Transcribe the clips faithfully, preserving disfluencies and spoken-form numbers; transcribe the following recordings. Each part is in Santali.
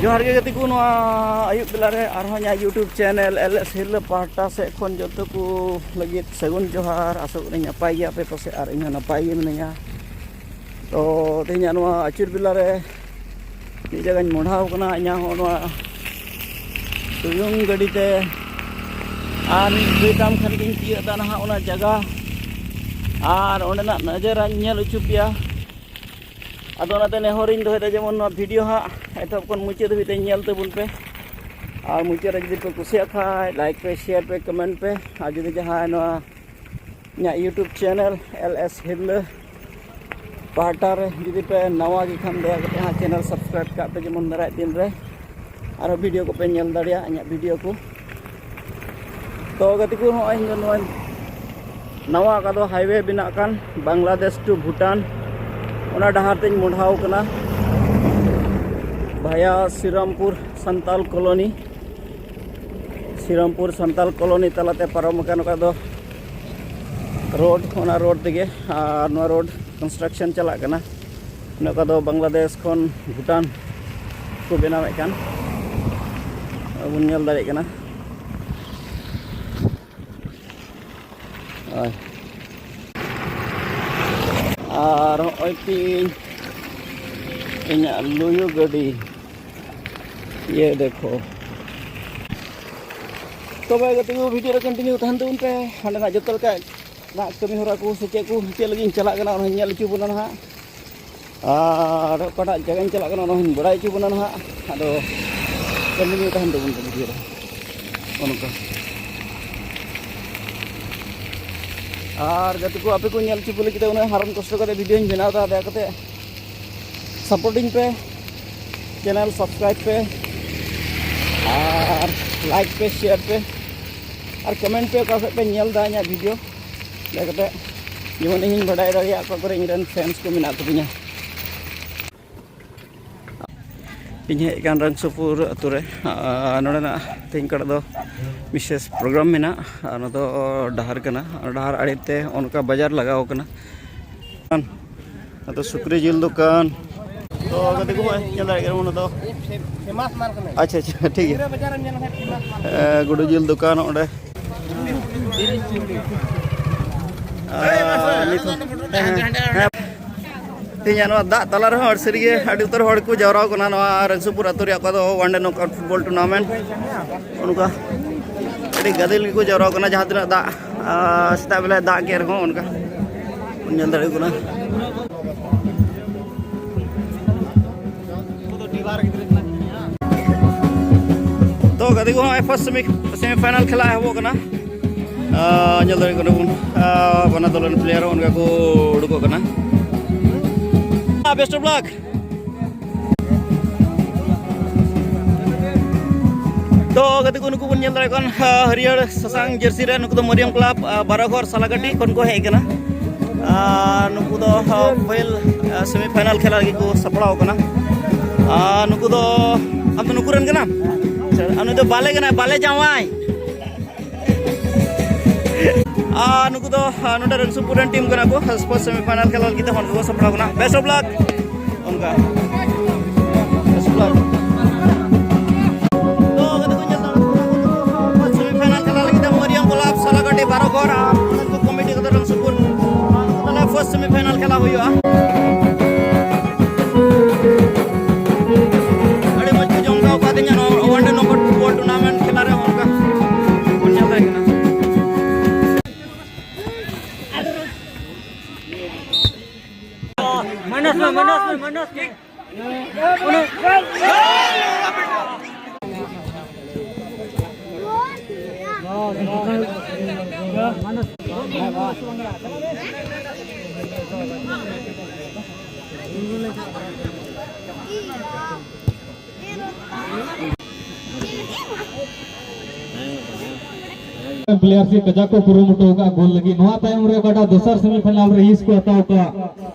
ᱡᱚᱦᱟᱨ ᱜᱮ ᱜᱟᱛᱮ ᱠᱚ, ᱱᱚᱣᱟ ᱟᱹᱭᱩᱵ ᱵᱮᱞᱟ ᱨᱮ ᱟᱨᱦᱚᱸ ᱤᱧᱟᱹᱜ YouTube channel LS Hill ᱯᱟᱦᱴᱟ ᱥᱮᱫ ᱠᱷᱚᱱ ᱡᱚᱛᱚ ᱠᱚ ᱞᱟᱹᱜᱤᱫ ᱥᱟᱹᱜᱩᱱ ᱡᱚᱦᱟᱨ᱾ ᱟᱥᱚᱜ ᱠᱟᱹᱱᱟᱹᱧ ᱱᱟᱯᱟᱭ ᱜᱮᱭᱟ ᱯᱮ ᱯᱟᱥᱮᱡ, ᱟᱨ ᱤᱧ ᱦᱚᱸ ᱱᱟᱯᱟᱭ ᱜᱮ ᱢᱤᱱᱟᱹᱧᱟ᱾ ᱛᱚ ᱛᱮᱦᱮᱧᱟᱜ ᱱᱚᱣᱟ ᱟᱹᱪᱩᱨ ᱵᱮᱞᱟ ᱨᱮ ᱢᱤᱫ ᱡᱟᱭᱜᱟᱧ ᱢᱚᱰᱷᱟᱣ ᱠᱟᱱᱟ ᱤᱧᱟᱹᱜ ᱦᱚᱸ ᱱᱚᱣᱟ ᱥᱩᱭᱩᱝ ᱜᱟᱹᱰᱤ ᱛᱮ᱾ ᱟᱨ ᱢᱤᱫ ᱜᱷᱟᱹᱲᱤ ᱛᱟᱭᱚᱢ ᱠᱷᱟᱱ ᱜᱤᱧ ᱛᱤᱭᱟᱹᱜ ᱮᱫᱟ ᱱᱟᱦᱟᱜ ᱚᱱᱟ ᱡᱟᱭᱜᱟ, ᱟᱨ ᱚᱸᱰᱮᱱᱟᱜ ᱱᱟᱡᱟᱨᱟᱧ ᱧᱮᱞ ᱦᱚᱪᱚ ᱯᱮᱭᱟ᱾ ᱟᱫᱚ ᱚᱱᱟᱛᱮ ᱱᱮᱦᱚᱨᱤᱧ ᱫᱚᱦᱚᱭᱮᱫᱟ, ᱡᱮᱢᱚᱱ ᱱᱚᱣᱟ ᱵᱷᱤᱰᱤᱭᱳ ᱦᱟᱸᱜ ᱮᱛᱚᱦᱚᱵ ᱠᱷᱚᱱ ᱢᱩᱪᱟᱹᱫ ᱫᱷᱟᱹᱵᱤᱡ ᱛᱮ ᱧᱮᱞ ᱛᱟᱵᱚᱱ ᱯᱮ᱾ ᱟᱨ ᱢᱩᱪᱟᱹᱫ ᱨᱮ ᱡᱩᱫᱤ ᱯᱮ ᱠᱩᱥᱤᱭᱟᱜ ᱠᱷᱟᱡ, like ᱯᱮ, share ᱯᱮ, comment ᱯᱮ᱾ ᱟᱨ ᱡᱩᱫᱤ ᱡᱟᱦᱟᱸᱭ ᱱᱚᱣᱟ ᱤᱧᱟᱹᱜ YouTube channel LS Hill ᱯᱟᱦᱴᱟ ᱨᱮ ᱡᱩᱫᱤ ᱯᱮ ᱱᱟᱣᱟ ᱜᱮ ᱠᱷᱟᱱ, ᱫᱟᱭᱟ ᱠᱟᱛᱮ ᱦᱟᱸᱜ channel subscribe ᱠᱟᱜ ᱯᱮ, ᱡᱮᱢᱚᱱ ᱫᱟᱨᱟᱭ ᱫᱤᱱ ᱨᱮ ᱟᱨᱦᱚᱸ ᱵᱷᱤᱰᱤᱭᱳ ᱠᱚᱯᱮ ᱧᱮᱞ ᱫᱟᱲᱮᱭᱟᱜᱼᱟ, ᱤᱧᱟᱹᱜ ᱵᱷᱤᱰᱤᱭᱳ ᱠᱚ᱾ ᱛᱚ ᱜᱟᱛᱮ ᱠᱚ, ᱱᱚᱜᱼᱚᱭ ᱤᱧ ᱫᱚ ᱱᱚᱣᱟ ᱱᱟᱣᱟ ᱚᱠᱟ ᱫᱚ highway ᱵᱮᱱᱟᱜ ᱠᱟᱱ ᱵᱟᱝᱞᱟᱫᱮᱥ to ᱵᱷᱩᱴᱟᱱ, ᱚᱱᱟ ᱰᱟᱦᱟᱨ ᱛᱮᱧ ᱢᱚᱰᱷᱟᱣ ᱠᱟᱱᱟ via Serampore Santal colony. Serampore Santal colony ᱛᱟᱞᱟᱛᱮ ᱯᱟᱨᱚᱢ ᱟᱠᱟᱱ ᱚᱠᱟ ᱫᱚ ᱨᱳᱰ, ᱚᱱᱟ ᱨᱳᱰ ᱛᱮᱜᱮ᱾ ᱟᱨ ᱱᱚᱣᱟ ᱨᱳᱰ construction ᱪᱟᱞᱟᱜ ᱠᱟᱱᱟ᱾ ᱱᱚᱝᱠᱟ ᱫᱚ ᱵᱟᱝᱞᱟᱫᱮᱥ ᱠᱷᱚᱱ ᱵᱷᱩᱴᱟᱱ ᱠᱚ ᱵᱮᱱᱟᱣᱮᱫ ᱠᱟᱱ ᱵᱚᱱ ᱧᱮᱞ ᱫᱟᱲᱮᱭᱟᱜ ᱠᱟᱱᱟ᱾ ᱦᱳᱭ᱾ ᱟᱨ ᱦᱚᱸᱜᱼᱚᱭ ᱛᱤᱧ ᱤᱧᱟᱹᱜ ᱞᱩᱭᱩ ᱜᱟᱹᱰᱤ, ᱤᱭᱟᱹ ᱫᱮᱠᱷᱳ᱾ ᱛᱚᱵᱮ ᱜᱟᱛᱮ ᱠᱚ, ᱵᱷᱤᱰᱤᱭᱳ ᱨᱮ continue ᱛᱟᱦᱮᱱ ᱛᱟᱵᱚᱱ ᱯᱮ᱾ ᱦᱟᱸᱰᱮᱱᱟᱜ ᱡᱚᱛᱚ ᱞᱮᱠᱟ ᱱᱟᱜ ᱠᱟᱹᱢᱤ ᱦᱚᱨᱟ ᱠᱚ ᱥᱮ ᱪᱮᱫ ᱠᱚ, ᱪᱮᱫ ᱞᱟᱹᱜᱤᱫ ᱤᱧ ᱪᱟᱞᱟᱜ ᱠᱟᱱᱟ, ᱚᱱᱟ ᱦᱚᱸᱧ ᱧᱮᱞ ᱦᱚᱪᱚ ᱵᱚᱱᱟ ᱱᱟᱦᱟᱜ᱾ ᱟᱨ ᱚᱠᱟᱴᱟᱜ ᱡᱟᱭᱜᱟᱧ ᱪᱟᱞᱟᱜ ᱠᱟᱱᱟ, ᱚᱱᱟ ᱦᱚᱸᱧ ᱵᱟᱲᱟᱭ ᱦᱚᱪᱚ ᱵᱚᱱᱟ ᱱᱟᱦᱟᱜ᱾ ᱟᱫᱚ continue ᱛᱟᱦᱮᱱ ᱛᱟᱵᱚᱱ ᱯᱮ ᱵᱷᱤᱰᱤᱭᱳ ᱨᱮ, ᱱᱚᱜᱼᱚ ᱱᱚᱝᱠᱟ᱾ ᱟᱨ ᱜᱟᱛᱮ ᱠᱚ, ᱟᱯᱮ ᱠᱚ ᱧᱮᱞ ᱦᱚᱪᱚ ᱠᱚ ᱞᱟᱹᱜᱤᱫ ᱛᱮ ᱩᱱᱟᱹᱜ ᱦᱟᱨᱚᱱ ᱠᱚᱥᱴᱚ ᱠᱟᱛᱮ ᱵᱷᱤᱰᱤᱭᱳᱧ ᱵᱮᱱᱟᱣ ᱮᱫᱟ, ᱫᱟᱭᱟ ᱠᱟᱛᱮ supportᱤᱧ ᱯᱮ, channel subscribe ᱯᱮ, ᱟᱨ like ᱯᱮ, share ᱯᱮ, ᱟᱨ comment ᱯᱮ ᱚᱠᱟ ᱥᱮᱫ ᱯᱮ ᱧᱮᱞ ᱮᱫᱟ ᱤᱧᱟᱹᱜ ᱵᱷᱤᱰᱤᱭᱳ᱾ ᱫᱟᱭᱟ ᱠᱟᱛᱮ ᱡᱮᱢᱚᱱ ᱤᱧᱤᱧ ᱵᱟᱰᱟᱭ ᱫᱟᱲᱮᱭᱟᱜ ᱚᱠᱟ ᱠᱚᱨᱮ ᱤᱧ ᱨᱮᱱ fans ᱠᱚ ᱢᱮᱱᱟᱜ ᱠᱚᱛᱤᱧᱟ᱾ ᱤᱧ ᱦᱮᱡ ᱟᱠᱟᱱ ᱨᱟᱝᱥᱩᱯᱩᱨ ᱟᱹᱛᱩ ᱨᱮ᱾ ᱟᱨ ᱱᱚᱰᱮᱱᱟᱜ ᱛᱮᱦᱮᱧ ᱠᱟᱴᱟ ᱫᱚ ᱵᱤᱥᱮᱥ program ᱢᱮᱱᱟᱜᱼᱟ᱾ ᱟᱨ ᱚᱱᱟ ᱫᱚ ᱰᱟᱦᱟᱨ ᱠᱟᱱᱟ᱾ ᱚᱱᱟ ᱰᱟᱦᱟᱨ ᱟᱲᱮᱛᱮ ᱚᱱᱠᱟ ᱵᱟᱡᱟᱨ ᱞᱟᱜᱟᱣ ᱠᱟᱱᱟ᱾ ᱟᱫᱚ ᱥᱩᱠᱨᱤ ᱡᱤᱞ ᱫᱚᱠᱟᱱ, ᱛᱚ ᱜᱟᱛᱮ ᱠᱚ, ᱦᱚᱸᱜᱼᱚᱭ ᱧᱮᱞ ᱫᱟᱲᱮᱭᱟᱜ ᱠᱟᱱᱟ, ᱚᱱᱟ ᱫᱚ ᱟᱪᱪᱷᱟ, ᱟᱪᱪᱷᱟ, ᱴᱷᱤᱠ ᱜᱮᱭᱟ᱾ ᱮ, ᱜᱩᱰᱩ ᱡᱤᱞ ᱫᱚᱠᱟᱱ ᱚᱸᱰᱮ᱾ ᱟᱨ ᱱᱤᱛ ᱦᱚᱸ, ᱦᱮᱸ, ᱦᱮᱸ, ᱦᱮᱸ᱾ ᱛᱮᱦᱮᱧᱟᱜ ᱱᱚᱣᱟ ᱫᱟᱜ ᱛᱟᱞᱟ ᱨᱮᱦᱚᱸ ᱟᱹᱰᱤ ᱥᱟᱹᱨᱤ ᱜᱮ ᱟᱹᱰᱤ ᱩᱛᱟᱹᱨ ᱦᱚᱲ ᱠᱚ ᱡᱟᱣᱨᱟ ᱠᱟᱱᱟ ᱱᱚᱣᱟ ᱨᱟᱹᱝᱥᱩᱯᱩᱨ ᱟᱹᱛᱩ ᱨᱮᱭᱟᱜ, ᱚᱠᱟ ᱫᱚ one day knockout football tournament᱾ ᱚᱱᱠᱟ ᱟᱹᱰᱤ ᱜᱟᱫᱮᱞ ᱜᱮᱠᱚ ᱡᱟᱣᱨᱟ ᱠᱟᱱᱟ, ᱡᱟᱦᱟᱸ ᱛᱤᱱᱟᱹᱜ ᱫᱟᱜ, ᱟᱨ ᱥᱮᱛᱟᱜ ᱵᱮᱞᱟ ᱫᱟᱜ ᱠᱮᱫ ᱨᱮᱦᱚᱸ ᱚᱱᱠᱟ ᱧᱮᱞ ᱫᱟᱲᱮᱭᱟᱜ ᱠᱟᱱᱟ᱾ ᱛᱚ ᱜᱟᱛᱮ ᱠᱚ, ᱦᱚᱸᱜᱼᱚᱭ first semi, semi final ᱠᱷᱮᱞᱟ ᱮᱦᱚᱵᱚᱜ ᱠᱟᱱᱟ᱾ ᱟᱨ ᱧᱮᱞ ᱫᱟᱲᱮᱭᱟᱜ ᱠᱟᱱᱟ ᱵᱚᱱ, ᱟᱨ ᱵᱟᱱᱟᱨ ᱫᱚᱞ ᱨᱮᱱ player ᱦᱚᱸ ᱚᱱᱠᱟ ᱠᱚ ᱩᱰᱩᱠᱚᱜ ᱠᱟᱱᱟ᱾ Best of luck᱾ ᱛᱚ ᱜᱟᱛᱮ ᱠᱚ, ᱱᱩᱠᱩ ᱵᱚᱱ ᱧᱮᱞ ᱫᱟᱲᱮᱭᱟᱜ ᱠᱟᱱ, ᱦᱟᱹᱨᱭᱟᱹᱲ ᱥᱟᱥᱟᱝ jersey ᱨᱮ, ᱱᱩᱠᱩ ᱫᱚ ᱢᱚᱨᱤᱭᱟᱢ club, ᱟᱨ, ᱵᱟᱨᱚᱜᱷᱚᱨ ᱥᱟᱞᱟᱜᱟᱹᱴᱤ ᱠᱷᱚᱱ ᱠᱚ ᱦᱮᱡ ᱟᱠᱟᱱᱟ᱾ ᱟᱨ ᱱᱩᱠᱩ ᱫᱚ, ᱟᱨ, ᱯᱟᱹᱦᱤᱞ, ᱟᱨ, semi final ᱠᱷᱮᱞᱟ ᱞᱟᱹᱜᱤᱫ ᱠᱚ ᱥᱟᱯᱲᱟᱣ ᱟᱠᱟᱱᱟ᱾ ᱟᱨ ᱱᱩᱠᱩ ᱫᱚ, ᱟᱢ ᱫᱚ ᱱᱩᱠᱩ ᱨᱮᱱ ᱠᱟᱱᱟᱢ? ᱟᱪᱪᱷᱟ, ᱟᱨ ᱱᱩᱭ ᱫᱚ ᱵᱟᱞᱮ ᱠᱟᱱᱟᱭ, ᱵᱟᱞᱮ ᱡᱟᱶᱟᱭ᱾ ᱟᱨ ᱱᱩᱠᱩ ᱫᱚ, ᱟᱨ, ᱱᱚᱰᱮ ᱨᱟᱹᱝᱥᱩᱯᱩᱨ ᱨᱮᱱ team ᱠᱟᱱᱟ ᱠᱚ, first semi final ᱠᱷᱮᱞᱟ ᱞᱟᱹᱜᱤᱫ ᱛᱮ ᱦᱚᱸ ᱠᱚ ᱥᱟᱯᱲᱟᱣ ᱠᱟᱱᱟ᱾ Best of luck᱾ ᱚᱱᱠᱟ᱾ Best of luck᱾ ᱛᱚ ᱜᱟᱛᱮ ᱠᱚ ᱧᱮᱞ ᱛᱟᱵᱚᱱᱟ, first semi final ᱠᱷᱮᱞᱟ ᱞᱟᱹᱜᱤᱫ ᱛᱮ ᱢᱚᱨᱤᱭᱟᱢ club ᱥᱟᱞᱟᱜᱟᱹᱴᱤ ᱵᱟᱨᱚᱜᱷᱚᱨ ᱟᱨ ᱚᱱᱟ ᱠᱚ committee ᱠᱚᱫᱚ ᱨᱟᱹᱝᱥᱩᱯᱩᱨ᱾ ᱛᱟᱦᱞᱮ first semi final ᱠᱷᱮᱞᱟ ᱦᱩᱭᱩᱜᱼᱟ᱾ ᱟᱹᱰᱤ ᱢᱚᱡᱽ ᱠᱚ ᱡᱚᱢ ᱠᱟᱣ ᱠᱟᱫᱤᱧᱟ ᱱᱚᱣᱟ one day knockout football tournament ᱠᱷᱮᱞᱟ ᱨᱮ ᱚᱱᱠᱟ ᱵᱚᱱ ᱧᱮᱞ ᱫᱟᱲᱮᱭᱟᱜ ᱠᱟᱱᱟ᱾ Player ᱥᱮ ᱠᱟᱡᱟᱠ ᱠᱚ ᱠᱩᱨᱩᱢᱩᱴᱩ ᱟᱠᱟᱫᱼᱟ ᱜᱳᱞ ᱞᱟᱹᱜᱤᱫ᱾ ᱱᱚᱣᱟ ᱛᱟᱭᱚᱢ ᱨᱮ ᱚᱠᱟᱴᱟᱜ ᱫᱚᱥᱟᱨ semi final ᱨᱮ ᱦᱤᱸᱥ ᱠᱚ ᱦᱟᱛᱟᱣ ᱟᱠᱟᱫᱼᱟ,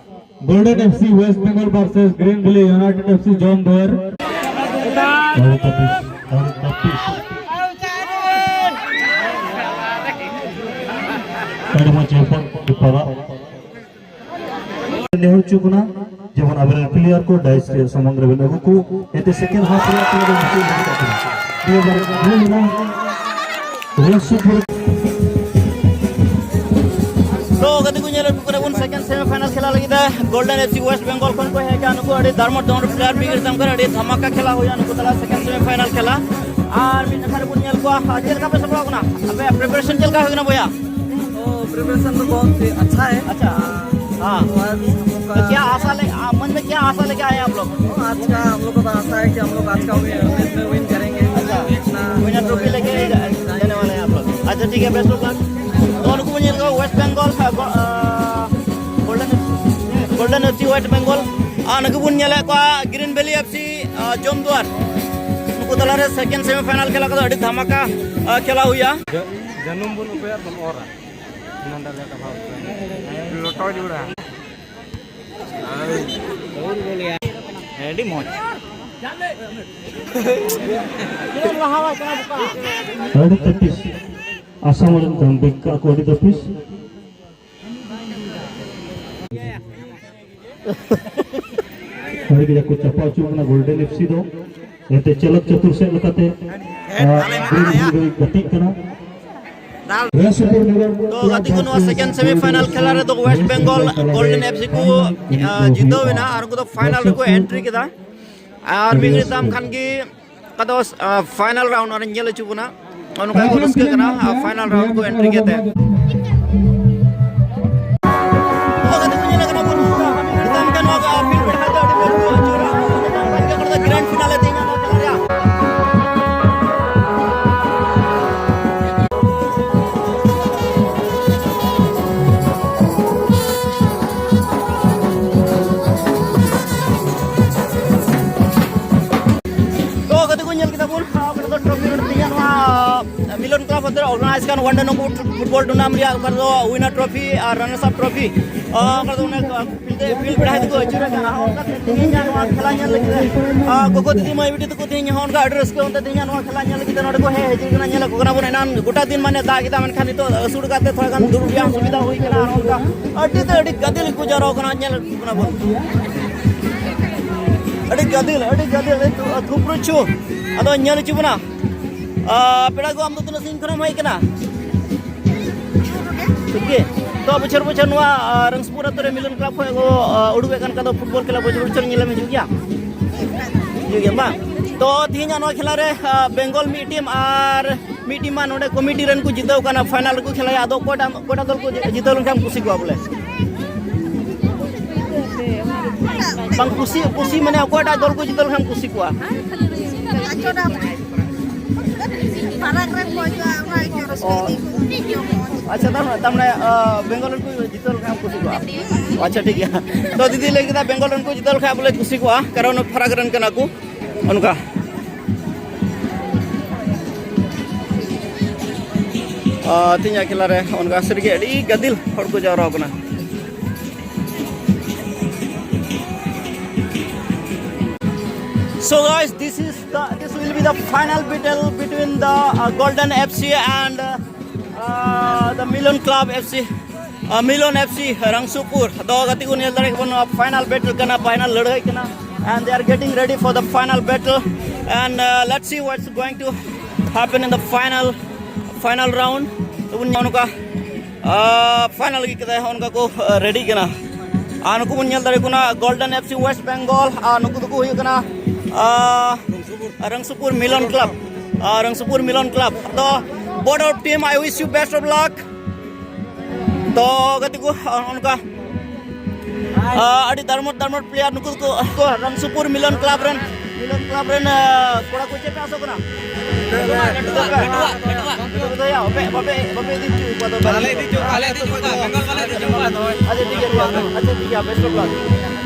Golden FC West Bengal versus Green Valley United FC ᱡᱚᱢᱫᱩᱣᱟᱹᱨ᱾ ᱟᱹᱰᱤ ᱢᱚᱡᱽ ᱡᱚᱯᱚᱱ ᱴᱤᱯᱟᱨᱟ᱾ ᱱᱮᱦᱚᱨ ᱦᱚᱪᱚ ᱠᱟᱱᱟ᱾ ᱡᱮᱢᱚᱱ ᱟᱵᱮᱱ ᱨᱮᱱ ᱯᱞᱮᱭᱟᱨ ᱠᱚ ᱰᱟᱭᱤᱥ ᱨᱮ ᱥᱟᱢᱟᱝ ᱨᱮᱵᱮᱱ ᱟᱹᱜᱩ ᱠᱚ, ᱮᱱᱛᱮ ᱥᱮᱠᱮᱱᱰ ᱦᱟᱯ ᱨᱮᱭᱟᱜ ᱠᱚ ᱵᱮᱱ ᱦᱩᱭ ᱫᱟᱲᱮᱭᱟᱜ ᱠᱟᱱᱟ᱾ ᱱᱤᱭᱟᱹ ᱵᱟᱨ ᱦᱩᱭ ᱞᱮᱱᱟ ᱨᱮᱥ ᱥᱩᱯᱩᱨ᱾ ᱛᱚ ᱜᱟᱛᱮ ᱠᱚ, ᱧᱮᱞ ᱟᱹᱜᱩ ᱠᱟᱱᱟ ᱵᱚᱱ ᱥᱮᱠᱮᱱᱰ ᱥᱮᱢᱤ ᱯᱷᱟᱭᱱᱟᱞ ᱠᱷᱮᱞᱟ ᱞᱟᱹᱜᱤᱫ ᱛᱮ golden F C west Bengal ᱠᱷᱚᱱ ᱠᱚ ᱦᱮᱡ ᱟᱠᱟᱱᱟ᱾ ᱱᱩᱠᱩ ᱟᱹᱰᱤ ᱫᱟᱨᱢᱚᱴ ᱫᱟᱨᱢᱚᱴ ᱯᱞᱮᱭᱟᱨ ᱢᱤᱫ ᱜᱷᱟᱹᱲᱤᱡ ᱛᱟᱭᱚᱢ ᱠᱷᱟᱱ ᱟᱹᱰᱤ ᱫᱷᱟᱢᱟᱠᱟ ᱠᱷᱮᱞᱟ ᱦᱩᱭᱩᱜᱼᱟ ᱱᱩᱠᱩ ᱛᱟᱞᱟ ᱥᱮᱠᱮᱱᱰ ᱥᱮᱢᱤ ᱯᱷᱟᱭᱱᱟᱞ ᱠᱷᱮᱞᱟ᱾ ᱟᱨ ᱢᱤᱫ ᱱᱟᱠᱷᱟ ᱨᱮᱵᱚᱱ ᱧᱮᱞ ᱠᱚᱣᱟ, ᱟᱨ ᱪᱮᱫ ᱞᱮᱠᱟ ᱯᱮ ᱥᱟᱯᱲᱟᱣ ᱠᱟᱱᱟ? ᱟᱯᱮᱭᱟᱜ ᱯᱨᱤᱯᱟᱨᱮᱥᱚᱱ ᱪᱮᱫ ᱞᱮᱠᱟ ᱦᱩᱭ ᱠᱟᱱᱟ ᱵᱚᱭᱦᱟ? तो प्रिपरेशन तो बहुत ही अच्छा है। अच्छा। हाँ। तो आज हम लोग का तो क्या आशा ले, आ, मन में क्या आशा लेके आए आप लोग? तो आज का हम लोग को तो आशा है कि हम लोग आज का विन, विन करेंगे। अच्छा। इतना विनर ट्रॉफी लेके जाने वाले हैं आप लोग। अच्छा, ठीक है, बेस्ट ऑफ लक। ᱱᱚᱜᱼᱚ ᱱᱩᱠᱩ ᱵᱚᱱ ᱧᱮᱞ ᱠᱚᱣᱟ west bengal, golden, golden F C west bengal. ᱟᱨ ᱱᱩᱠᱩ ᱵᱚᱱ ᱧᱮᱞᱮᱫ ᱠᱚᱣᱟ ᱜᱨᱤᱱ ᱵᱷᱮᱞᱤ ᱮᱯᱷ ᱥᱤ, ᱡᱚᱢᱫᱩᱣᱟᱨ᱾ ᱱᱩᱠᱩ ᱛᱟᱞᱟᱨᱮ ᱥᱮᱠᱮᱱᱰ ᱥᱮᱢᱤ ᱯᱷᱟᱭᱱᱟᱞ ᱠᱷᱮᱞᱟ ᱠᱚᱫᱚ ᱟᱹᱰᱤ ᱫᱷᱟᱢᱟᱠᱟ, ᱟ, ᱠᱷᱮᱞᱟ ᱦᱩᱭᱩᱜᱼᱟ᱾ ᱡᱟᱹᱱᱩᱢ ᱵᱚᱱ ᱩᱯᱮᱭᱟ ᱵᱚᱱ ᱚᱨᱟ᱾ ᱱᱚᱰᱮ ᱞᱮ ᱰᱟᱵᱷᱟ ᱩᱯᱮᱭᱟ᱾ ᱞᱚᱴᱚ ᱡᱩᱲᱟ᱾ ᱟᱹᱰᱤ ᱢᱚᱡᱽ᱾ ᱟᱹᱰᱤ ᱛᱟᱹᱯᱤᱥ᱾ ᱟᱥᱟᱢ ᱨᱮᱱ ᱠᱟᱱ ᱵᱮᱠ ᱠᱟᱜ ᱠᱚ ᱟᱹᱰᱤ ᱛᱟᱹᱯᱤᱥ᱾ ᱟᱹᱰᱤ ᱠᱟᱡᱟᱠ ᱠᱚ ᱪᱟᱯᱟ ᱦᱚᱪᱚ ᱠᱟᱱᱟ ᱜᱳᱞᱰᱮᱱ ᱮᱯᱷ ᱥᱤ ᱫᱚ᱾ ᱮᱱᱛᱮ ᱪᱟᱞᱟᱠ ᱪᱟᱛᱩᱨ ᱥᱮᱫ ᱞᱮᱠᱟᱛᱮ, ᱟᱨ, ᱜᱳᱞ ᱜᱳᱞ ᱜᱟᱛᱮᱜ ᱠᱟᱱᱟ᱾ ᱨᱮᱥ ᱥᱩᱯᱩᱨ ᱱᱤᱨᱚᱱ ᱛᱚ ᱜᱟᱛᱮ ᱠᱚ, ᱱᱚᱣᱟ ᱥᱮᱠᱮᱱᱰ ᱥᱮᱢᱤ ᱯᱷᱟᱭᱱᱟᱞ ᱠᱷᱮᱞᱟ ᱨᱮᱫᱚ ᱳᱭᱮᱥᱴ ᱵᱮᱝᱜᱚᱞ ᱜᱳᱞᱰᱮᱱ ᱮᱯᱷ ᱥᱤ ᱠᱚ, ᱟ, ᱡᱤᱛᱟᱹᱣ ᱮᱱᱟ ᱟᱨ ᱩᱱᱠᱩ ᱫᱚ ᱯᱷᱟᱭᱱᱟᱞ ᱨᱮᱠᱚ ᱮᱱᱴᱨᱤ ᱠᱮᱫᱟ᱾ ᱟᱨ ᱢᱤᱫ ᱜᱷᱟᱹᱲᱤᱡ ᱛᱟᱭᱚᱢ ᱠᱷᱟᱱ ᱜᱮ ᱚᱠᱟ ᱫᱚ, ᱟ, ᱯᱷᱟᱭᱱᱟᱞ ᱨᱟᱣᱩᱱᱰ ᱚᱱᱟ ᱧᱮᱞ ᱦᱚᱪᱚ ᱵᱚᱱᱟ᱾ ᱚᱱᱠᱟ ᱠᱚ ᱨᱟᱹᱥᱠᱟᱹ ᱠᱟᱱᱟ, ᱟ, ᱯᱷᱟᱭᱱᱟᱞ ᱨᱟᱣᱩᱱᱰ ᱠᱚ ᱮᱱᱴᱨᱤ ᱠᱮᱫ ᱛᱮ᱾ ᱚᱱᱠᱟ ᱠᱟᱛᱮ ᱠᱚ ᱧᱮᱞ ᱠᱟᱱᱟ ᱵᱚᱱ᱾ ᱢᱤᱫ ᱜᱷᱟᱹᱲᱤᱡ ᱛᱟᱭᱚᱢ ᱠᱷᱟᱱ ᱱᱚᱣᱟ ᱯᱷᱤᱞᱰ ᱵᱮᱲᱦᱟᱭ ᱫᱚ ᱟᱹᱰᱤ ᱢᱚᱡᱽ ᱠᱚ ᱟᱹᱪᱩᱨᱟ᱾ ᱜᱨᱮᱱᱰ ᱯᱷᱤᱱᱟᱞᱮ ᱛᱮᱦᱮᱧ ᱱᱚᱣᱟ ᱠᱷᱮᱞᱟ ᱨᱮᱭᱟᱜ᱾ ᱛᱚ ᱜᱟᱛᱮ ᱠᱚ ᱧᱮᱞ ᱠᱮᱫᱟ ᱵᱚᱱ, ᱟᱵᱚ ᱫᱚ ᱴᱨᱚᱯᱷᱤ ᱵᱚᱱ ᱤᱫᱤᱭᱟ ᱱᱚᱣᱟ ᱢᱤᱞᱚᱱ ᱠᱞᱟᱵᱽ ᱦᱚᱛᱮ ᱚᱨᱜᱟᱱᱟᱭᱤᱡᱽ ᱠᱟᱱ ᱚᱣᱟᱱ ᱰᱮ ᱱᱚᱝ ᱯᱷᱩᱴᱵᱚᱞ ᱴᱩᱨᱱᱟᱢᱮᱱᱴ ᱨᱮᱭᱟᱜ ᱚᱠᱟ ᱫᱚ ᱩᱭᱱᱟᱨ ᱴᱨᱚᱯᱷᱤ ᱟᱨ ᱨᱟᱱᱟᱨᱥ ᱟᱯ ᱴᱨᱚᱯᱷᱤ᱾ ᱚᱱᱠᱟ ᱫᱚ ᱚᱱᱮ ᱠᱚ ᱯᱤᱞ ᱯᱤᱞ ᱵᱮᱲᱟ ᱦᱟᱹᱫᱤ ᱠᱚ ᱟᱹᱪᱩᱨ ᱟᱠᱟᱱᱟ᱾ ᱚᱱᱠᱟ ᱛᱮ ᱛᱮᱦᱮᱧ ᱱᱚᱣᱟ ᱠᱷᱮᱞᱟ ᱧᱮᱞ ᱞᱟᱹᱜᱤᱫ ᱛᱮ, ᱟ, ᱜᱚᱜᱚ ᱫᱤᱫᱤ ᱢᱟᱹᱭ ᱵᱤᱴᱤ ᱛᱟᱠᱚ ᱛᱮᱦᱮᱧ ᱦᱚᱸ ᱚᱱᱠᱟ ᱟᱹᱰᱤ ᱨᱟᱹᱥᱠᱟᱹ ᱚᱱᱛᱮ ᱛᱮᱦᱮᱧ ᱱᱚᱣᱟ ᱠᱷᱮᱞᱟ ᱧᱮᱞ ᱞᱟᱹᱜᱤᱫ ᱛᱮ ᱱᱚᱰᱮ ᱠᱚ ᱦᱮᱡ ᱦᱤᱡᱩᱜ ᱠᱟᱱᱟ᱾ ᱧᱮᱞ ᱟᱠᱚ ᱠᱟᱱᱟ ᱵᱚᱱ, ᱮᱱᱟᱱ ᱜᱚᱴᱟ ᱫᱤᱱ ᱢᱟᱱᱮ ᱫᱟᱜ ᱠᱮᱫᱟ, ᱢᱮᱱᱠᱷᱟᱱ ᱱᱤᱛᱚᱜ ᱟᱹᱥᱩᱲ ᱠᱟᱛᱮ ᱛᱷᱚᱲᱟ ᱜᱟᱱ ᱫᱩᱲᱩᱵ ᱨᱮᱭᱟᱜ ᱦᱚᱸ ᱥᱩᱵᱤᱫᱷᱟ ᱦᱩᱭ ᱠᱟᱱᱟ᱾ ᱟᱨ ᱚᱱᱠᱟ ᱟᱹᱰᱤ ᱛᱮ ᱟᱹᱰᱤ ᱜᱟᱫᱮᱞ ᱜᱮᱠᱚ ᱡᱟᱣᱨᱟ ᱠᱟᱱᱟ, ᱧᱮᱞ ᱟᱠᱚ ᱠᱟᱱᱟ ᱵᱚᱱ᱾ ᱟᱹᱰᱤ ᱜᱟᱫᱮᱞ, ᱟᱹᱰᱤ ᱜᱟᱫᱮᱞ, ᱟᱹᱰᱤ ᱛᱷᱩᱯᱨᱩᱪᱷᱩ᱾ ᱟᱫᱚ ᱧᱮᱞ ᱦᱚᱪᱚ ᱵᱚᱱᱟ᱾ ᱟ, ᱯᱮᱲᱟ ᱠᱚ, ᱟᱢ ᱫᱚ ᱛᱤᱱᱟᱹᱜ ᱥᱟᱺᱜᱤᱧ ᱠᱷᱚᱱᱮᱢ ᱦᱮᱡ ᱠᱟᱱᱟ? ᱴᱷᱤᱠ ᱜᱮ᱾ ᱛᱚ, ᱵᱚᱪᱷᱚᱨ ᱵᱚᱪᱷᱚᱨ ᱱᱚᱣᱟ, ᱟ, ᱨᱟᱝᱥᱯᱩᱨ ᱟᱛᱳ ᱨᱮ ᱢᱤᱞᱚᱱ ᱠᱞᱟᱵᱽ ᱠᱷᱚᱱ ᱠᱚ, ᱟ, ᱩᱰᱩᱠᱮᱫ ᱠᱟᱱ ᱠᱷᱟᱱ ᱫᱚ ᱯᱷᱩᱴᱵᱚᱞ ᱠᱷᱮᱞᱟ ᱵᱚᱪᱷᱚᱨ ᱵᱚᱪᱷᱚᱨ ᱧᱮᱞᱮᱢ ᱦᱤᱡᱩᱜ ᱜᱮᱭᱟ? ᱦᱤᱡᱩᱜ ᱜᱮᱭᱟ ᱵᱟᱝ? ᱛᱚ, ᱛᱮᱦᱮᱧᱟᱜ ᱱᱚᱣᱟ ᱠᱷᱮᱞᱟ ᱨᱮ, ᱟ, ᱵᱮᱝᱜᱚᱞ ᱢᱤᱫ ᱴᱤᱢ ᱟᱨ ᱢᱤᱫ ᱴᱤᱢ ᱢᱟ ᱱᱚᱰᱮ ᱠᱚᱢᱤᱴᱤ ᱨᱮᱱ ᱠᱚ ᱡᱤᱛᱟᱹᱣ ᱠᱟᱱᱟ, ᱯᱷᱟᱭᱱᱟᱞ ᱨᱮᱠᱚ ᱠᱷᱮᱞᱟᱭᱟ᱾ ᱟᱫᱚ ᱚᱠᱚᱭᱴᱟᱜ, ᱚᱠᱚᱭᱴᱟᱜ ᱫᱚᱞ ᱠᱚ ᱡᱤᱛᱟᱹᱣ ᱞᱮᱱᱠᱷᱟᱱ ᱠᱩᱥᱤ ᱠᱚᱜᱼᱟ ᱵᱚᱞᱮ? ᱵᱟᱝ ᱠᱩᱥᱤ, ᱠᱩᱥᱤ ᱢᱟᱱᱮ ᱚᱠᱚᱭᱴᱟᱜ ᱫᱚᱞ ᱠᱚ ᱡᱤᱛᱟᱹᱣ ᱞᱮᱱᱠᱷᱟᱱ ᱠᱩᱥᱤ ᱠᱚᱜᱼᱟ? ᱯᱷᱟᱨᱟᱠ ᱨᱮ ᱠᱚ ᱦᱤᱡᱩᱜᱼᱟ, ᱚᱱᱟ ᱤᱭᱟᱹ ᱨᱟᱹᱥᱠᱟᱹ ᱚ᱾ ᱤᱫᱤ ᱠᱚ ᱦᱤᱡᱩᱜ ᱢᱚᱡᱽ᱾ ᱟᱪᱪᱷᱟ, ᱛᱟᱨ ᱢᱟᱱᱮ, ᱛᱟᱨ ᱢᱟᱱᱮ, ᱟ, ᱵᱮᱝᱜᱚᱞ ᱨᱮᱱ ᱠᱚ ᱡᱤᱛᱟᱹᱣ ᱞᱮᱱᱠᱷᱟᱱ ᱠᱩᱥᱤ ᱠᱚᱜᱼᱟ? ᱟᱪᱪᱷᱟ, ᱴᱷᱤᱠ ᱜᱮᱭᱟ᱾ ᱛᱚ, ᱫᱤᱫᱤ ᱞᱟᱹᱭ ᱠᱮᱫᱟ ᱵᱮᱝᱜᱚᱞ ᱨᱮᱱ ᱠᱚ ᱡᱤᱛᱟᱹᱣ ᱞᱮᱠᱷᱟᱱ ᱵᱚᱞᱮ ᱠᱩᱥᱤ ᱠᱚᱜᱼᱟ, ᱠᱟᱨᱚᱱ ᱯᱷᱟᱨᱟᱠ ᱨᱮᱱ ᱠᱟᱱᱟ ᱠᱚ᱾ ᱚᱱᱠᱟ᱾ ᱟ, ᱛᱮᱦᱮᱧᱟᱜ ᱠᱷᱮᱞᱟ ᱨᱮ ᱚᱱᱠᱟ ᱥᱟᱹᱨᱤᱜᱮ ᱟᱹᱰᱤ ᱜᱟᱫᱮᱞ ᱦᱚᱲ ᱠᱚ ᱡᱟᱣᱨᱟ ᱟᱠᱟᱱᱟ᱾ So guys, this is the, this will be the final battle between the, uh, Golden F C and, uh, uh, the Milan Club F C. Uh, Milan F C Rangsupur. ᱫᱚ ᱜᱟᱛᱮ ᱠᱚ ᱧᱮᱞ ᱫᱟᱲᱮᱭᱟᱜ ᱠᱟᱱᱟ, ᱱᱚᱣᱟ final battle ᱠᱟᱱᱟ, final ᱞᱟᱹᱲᱦᱟᱹᱭ ᱠᱟᱱᱟ, and they are getting ready for the final battle, and, uh, let's see what's going to happen in the final, final round. ᱛᱚᱵᱚᱱ ᱧᱮᱞ ᱱᱚᱝᱠᱟ, ᱟᱨ final ᱞᱟᱹᱜᱤᱫ ᱠᱟᱛᱮ ᱦᱚᱸ ᱚᱱᱠᱟ ᱠᱚ, ᱟᱨ, ready ᱠᱟᱱᱟ᱾ ᱟᱨ ᱱᱩᱠᱩ ᱵᱚᱱ ᱧᱮᱞ ᱫᱟᱲᱮ ᱠᱚ ᱠᱟᱱᱟ Golden F C West Bengal, ᱟᱨ ᱱᱩᱠᱩ ᱫᱚᱠᱚ ᱦᱩᱭᱩᱜ ᱠᱟᱱᱟ, ᱟᱨ, ᱨᱟᱝᱥᱩᱯᱩᱨ Milan Club, ᱟᱨ ᱨᱟᱝᱥᱩᱯᱩᱨ Milan Club. ᱛᱚ, both of team, I wish you best of luck. ᱛᱚ, ᱜᱟᱛᱮ ᱠᱚ, ᱟᱨ ᱚᱱᱠᱟ ᱟᱹᱰᱤ ᱫᱟᱨᱢᱚᱴ ᱫᱟᱨᱢᱚᱴ player ᱱᱩᱠᱩ ᱫᱚᱠᱚ, ᱠᱚ ᱨᱟᱝᱥᱩᱯᱩᱨ Milan Club ᱨᱮᱱ, Milan Club ᱨᱮᱱ, ᱟᱸ, ᱠᱚᱲᱟ ᱠᱚ ᱪᱮᱫ ᱯᱮ ᱟᱥᱚᱜ ᱠᱟᱱᱟ? ᱵᱟᱯᱮ, ᱵᱟᱯᱮ, ᱵᱟᱯᱮ ᱤᱫᱤ ᱦᱚᱪᱚ ᱠᱚᱣᱟ ᱫᱚ? ᱵᱟᱞᱮ ᱤᱫᱤ ᱦᱚᱪᱚ ᱠᱚᱣᱟ, ᱵᱟᱞᱮ ᱤᱫᱤ ᱦᱚᱪᱚ ᱠᱚᱣᱟ, ᱵᱮᱝᱜᱚᱞ ᱵᱟᱞᱮ ᱤᱫᱤ ᱦᱚᱪᱚ ᱠᱚᱣᱟ᱾ ᱟᱪᱪᱷᱟ, ᱴᱷᱤᱠ ᱜᱮᱭᱟ, ᱴᱷᱤᱠ ᱜᱮᱭᱟ᱾ ᱟᱪᱪᱷᱟ, ᱴᱷᱤᱠ ᱜᱮᱭᱟ, best of luck.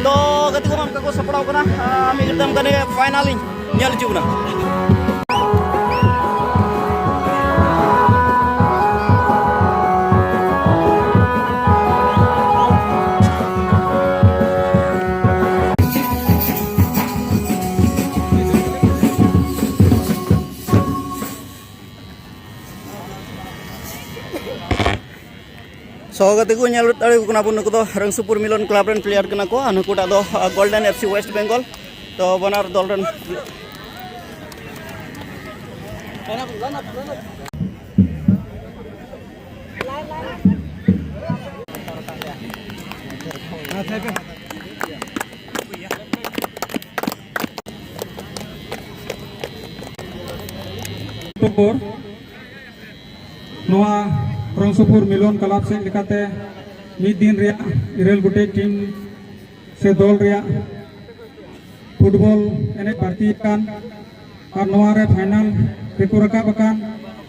ᱛᱚ, ᱜᱟᱛᱮ ᱠᱚ ᱚᱱᱠᱟ ᱠᱚ ᱥᱟᱯᱲᱟᱣ ᱠᱟᱱᱟ, ᱟᱸ, ᱢᱤᱫ ᱜᱷᱟᱹᱲᱤᱡ ᱛᱟᱭᱚᱢ ᱠᱷᱟᱱ ᱜᱮ final ᱤᱧ ᱧᱮᱞ ᱦᱚᱪᱚ ᱵᱚᱱᱟ᱾ ᱛᱚ ᱜᱟᱛᱮ ᱠᱚ, ᱧᱮᱞ ᱫᱟᱲᱮᱭᱟᱠᱚ ᱠᱟᱱᱟ ᱵᱚᱱ, ᱱᱩᱠᱩ ᱫᱚ ᱨᱟᱝᱥᱩᱯᱩᱨ ᱢᱤᱞᱚᱱ ᱠᱞᱟᱵᱽ ᱨᱮᱱ ᱯᱞᱮᱭᱟᱨ ᱠᱟᱱᱟ ᱠᱚ, ᱟᱨ ᱱᱩᱠᱩᱴᱟᱜ ᱫᱚ golden F C west Bengal. ᱛᱚ ᱵᱟᱱᱟᱨ ᱫᱚᱞ ᱨᱮᱱ ᱱᱚᱣᱟ ᱨᱚᱝᱥᱩᱯᱩᱨ ᱢᱤᱞᱚᱱ ᱠᱞᱟᱵᱽ ᱥᱮᱫ ᱞᱮᱠᱟᱛᱮ ᱢᱤᱫ ᱫᱤᱱ ᱨᱮᱭᱟᱜ ᱤᱨᱟᱹᱞ ᱜᱚᱴᱮᱡ ᱴᱤᱢ ᱥᱮ ᱫᱚᱞ ᱨᱮᱭᱟᱜ ᱯᱷᱩᱴᱵᱚᱞ ᱮᱱᱮᱡ ᱵᱟᱹᱲᱛᱤ ᱟᱠᱟᱱ ᱟᱨ ᱱᱚᱣᱟ ᱨᱮ ᱯᱷᱟᱭᱱᱟᱞ ᱨᱮᱠᱚ ᱨᱟᱠᱟᱵ ᱟᱠᱟᱱ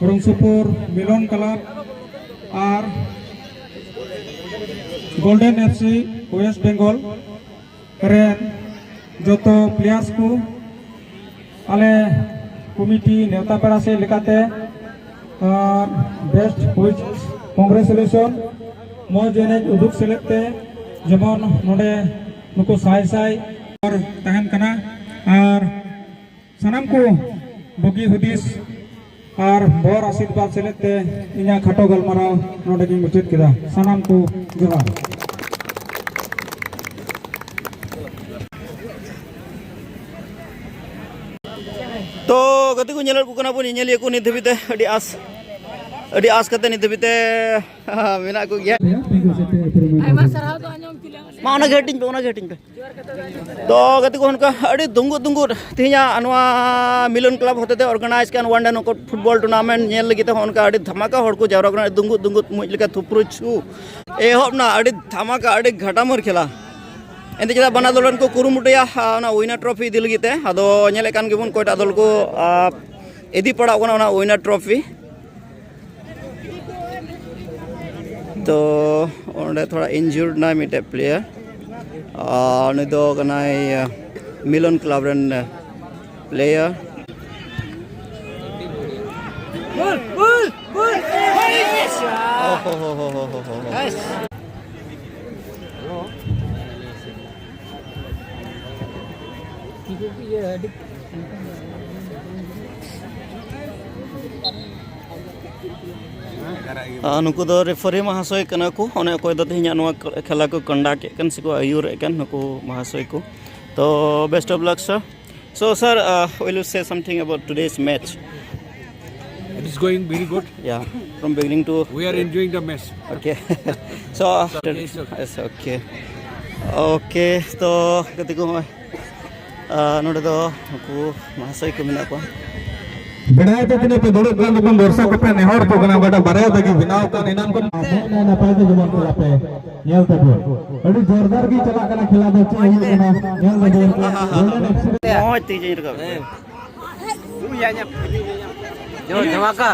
ᱨᱚᱝᱥᱩᱯᱩᱨ ᱢᱤᱞᱚᱱ ᱠᱞᱟᱵᱽ ᱟᱨ golden F C west bengal ᱨᱮᱱ ᱡᱚᱛᱚ ᱯᱞᱮᱭᱟᱨᱥ ᱠᱚ ᱟᱞᱮ ᱠᱚᱢᱤᱴᱤ ᱱᱮᱣᱛᱟ ᱯᱮᱲᱟ ᱥᱮᱫ ᱞᱮᱠᱟᱛᱮ, ᱟᱨ best wishes, congratulation, ᱢᱚᱡᱽ ᱮᱱᱮᱡ ᱩᱫᱩᱜ ᱥᱮᱞᱮᱫ ᱛᱮ ᱡᱮᱢᱚᱱ ᱱᱚᱰᱮ ᱱᱩᱠᱩ ᱥᱟᱭ ᱥᱟᱭ ᱛᱟᱦᱮᱱ ᱠᱟᱱᱟ᱾ ᱟᱨ ᱥᱟᱱᱟᱢ ᱠᱚ ᱵᱩᱜᱤ ᱦᱩᱫᱤᱥ ᱟᱨ ᱵᱚᱨ ᱟᱥᱤᱨᱵᱟᱫᱽ ᱥᱮᱞᱮᱫ ᱛᱮ ᱤᱧᱟᱹᱜ ᱠᱷᱟᱴᱚ ᱜᱟᱞᱢᱟᱨᱟᱣ ᱱᱚᱰᱮ ᱜᱤᱧ ᱢᱩᱪᱟᱹᱫ ᱠᱮᱫᱟ᱾ ᱥᱟᱱᱟᱢ ᱠᱚ ᱡᱚᱦᱟᱨ᱾ ᱛᱚ ᱜᱟᱛᱮ ᱠᱚ, ᱧᱮᱞᱮᱫ ᱠᱚ ᱠᱟᱱᱟ ᱵᱚᱱ, ᱧᱮᱧᱮᱞᱤᱭᱟᱹ ᱠᱚ ᱱᱤᱛ ᱫᱷᱟᱹᱵᱤᱡ ᱛᱮ ᱟᱹᱰᱤ ᱟᱸᱥ, ᱟᱹᱰᱤ ᱟᱸᱥ ᱠᱟᱛᱮ ᱱᱤᱛ ᱫᱷᱟᱹᱵᱤᱡ ᱛᱮ ᱦᱮᱸ, ᱢᱮᱱᱟᱜ ᱠᱚᱜᱮᱭᱟ᱾ ᱟᱭᱢᱟ ᱥᱟᱨᱦᱟᱣ ᱫᱚ ᱟᱸᱡᱚᱢ ᱛᱤᱞᱟᱹᱝ᱾ ᱢᱟ, ᱚᱱᱟᱜᱮ ᱦᱟᱹᱴᱤᱧ ᱯᱮ, ᱚᱱᱟᱜᱮ ᱦᱟᱹᱴᱤᱧ ᱯᱮ᱾ ᱛᱚ ᱜᱟᱛᱮ ᱠᱚ, ᱚᱱᱠᱟ ᱟᱹᱰᱤ ᱫᱩᱸᱜᱩᱫ ᱫᱩᱸᱜᱩᱫ ᱛᱮᱦᱮᱧᱟᱜ ᱱᱚᱣᱟ ᱢᱤᱞᱚᱱ ᱠᱞᱟᱵᱽ ᱦᱚᱛᱮᱛᱮ ᱚᱨᱜᱟᱱᱟᱭᱤᱡᱽ ᱠᱟᱱ ᱚᱣᱟᱱ ᱰᱮ ᱱᱚᱠᱟᱣᱩᱴ ᱯᱷᱩᱴᱵᱚᱞ ᱴᱩᱨᱱᱟᱢᱮᱱᱴ ᱧᱮᱞ ᱞᱟᱹᱜᱤᱫ ᱛᱮᱦᱚᱸ ᱚᱱᱠᱟ ᱟᱹᱰᱤ ᱫᱷᱟᱢᱟᱠᱟ ᱦᱚᱲ ᱠᱚ ᱡᱟᱣᱨᱟ ᱠᱟᱱᱟ᱾ ᱟᱹᱰᱤ ᱫᱩᱸᱜᱩᱫ ᱫᱩᱸᱜᱩᱫ ᱢᱩᱡ ᱞᱮᱠᱟ ᱛᱷᱩᱯᱨᱩ ᱪᱷᱩ ᱮᱦᱚᱵ ᱱᱟ᱾ ᱟᱹᱰᱤ ᱫᱷᱟᱢᱟᱠᱟ, ᱟᱹᱰᱤ ᱜᱷᱟᱴᱟᱢᱟᱨ ᱠᱷᱮᱞᱟ᱾ ᱮᱱᱛᱮ ᱪᱮᱫᱟᱜ ᱵᱟᱱᱟᱨ ᱫᱚᱞ ᱨᱮᱱ ᱠᱚ ᱠᱩᱨᱩᱢᱩᱴᱩᱭᱟ, ᱟ, ᱚᱱᱟ ᱩᱭᱱᱟᱨ ᱴᱨᱚᱯᱷᱤ ᱤᱫᱤ ᱞᱟᱹᱜᱤᱫ ᱛᱮ᱾ ᱟᱫᱚ ᱧᱮᱞᱮᱫ ᱠᱟᱱ ᱜᱮᱵᱚᱱ ᱚᱠᱚᱭᱴᱟᱜ ᱫᱚᱞ ᱠᱚ, ᱟ, ᱤᱫᱤ ᱯᱟᱲᱟᱜ ᱠᱟᱱᱟ ᱚᱱᱟ ᱩᱭᱱᱟᱨ ᱴᱨᱚᱯᱷᱤ᱾ ᱛᱚ ᱚᱸᱰᱮ ᱛᱷᱚᱲᱟ ᱤᱱᱡᱩᱨᱰ ᱱᱟᱭ ᱢᱤᱫᱴᱮᱡ ᱯᱞᱮᱭᱟᱨ, ᱟᱨ ᱩᱱᱤ ᱫᱚ ᱠᱟᱱᱟᱭ, ᱟᱸ, ᱢᱤᱞᱚᱱ ᱠᱞᱟᱵᱽ ᱨᱮᱱ, ᱟᱸ, ᱯᱞᱮᱭᱟᱨ᱾ ᱜᱳᱞ, ᱜᱳᱞ, ᱜᱳᱞ! ᱳᱦᱳ ᱦᱳ ᱦᱳ ᱦᱳ ᱦᱳ ᱦᱳ᱾ ᱤᱭᱟᱹ, ᱟᱹᱰᱤ ᱟᱨ ᱱᱩᱠᱩ ᱫᱚ ᱨᱮᱯᱷᱟᱨᱤ ᱢᱟᱦᱟᱥᱚᱭ ᱠᱟᱱᱟ ᱠᱚ, ᱚᱱᱮ ᱚᱠᱚᱭ ᱫᱚ ᱛᱮᱦᱮᱧᱟᱜ ᱱᱚᱣᱟ ᱠᱷᱮᱞᱟ ᱠᱚ ᱠᱚᱱᱰᱟᱠᱴ ᱮᱫ ᱠᱟᱱ ᱥᱮᱠᱚ ᱟᱹᱭᱩᱨᱮᱫ ᱠᱟᱱ ᱱᱩᱠᱩ ᱢᱟᱦᱟᱥᱚᱭ ᱠᱚ᱾ ᱛᱚ, best of luck, sir. So, sir, uh, will you say something about today's match? It is going very good. Yeah, from beginning to We are enjoying the match. Okay. So, after Yes, sir. Yes, okay. Okay, ᱛᱚ ᱜᱟᱛᱮ ᱠᱚ ᱦᱚᱸᱜᱼᱚᱭ, ᱟᱨ ᱱᱚᱰᱮ ᱫᱚ ᱩᱱᱠᱩ ᱢᱟᱦᱟᱥᱚᱭ ᱠᱚ ᱢᱮᱱᱟᱜ ᱠᱚᱣᱟ᱾ ᱵᱮᱲᱟᱭ ᱛᱮ ᱛᱤᱱᱟᱹᱜ ᱯᱮ ᱫᱩᱲᱩᱵ ᱠᱟᱱ ᱛᱟᱵᱚᱱ ᱫᱚᱨᱥᱚᱠ ᱠᱚᱯᱮ ᱱᱮᱦᱚᱨ ᱠᱚ ᱠᱟᱱᱟ ᱚᱠᱟᱴᱟᱜ ᱵᱟᱨᱭᱟ ᱛᱟᱹᱜᱤ ᱵᱮᱱᱟᱣ ᱠᱟᱱ ᱮᱱᱟᱱ ᱠᱷᱚᱱ ᱱᱟᱭ ᱱᱟᱯᱟᱭ ᱛᱮ ᱡᱮᱢᱚᱱ ᱠᱚ ᱟᱯᱮ ᱧᱮᱞ ᱛᱟᱵᱚᱱ᱾ ᱟᱹᱰᱤ ᱡᱳᱨᱫᱟᱨ ᱜᱮ ᱪᱟᱞᱟᱜ ᱠᱟᱱᱟ ᱠᱷᱮᱞᱟ ᱫᱚ ᱪᱮᱫ ᱦᱩᱭᱩᱜ ᱠᱟᱱᱟ ᱧᱮᱞ ᱛᱟᱵᱚᱱ᱾ ᱢᱚᱡᱽ ᱛᱮ ᱡᱟᱹᱧ ᱨᱟᱠᱟᱵ ᱠᱮᱫᱟ᱾ ᱡᱳᱨ ᱫᱷᱟᱢᱟᱠᱟ᱾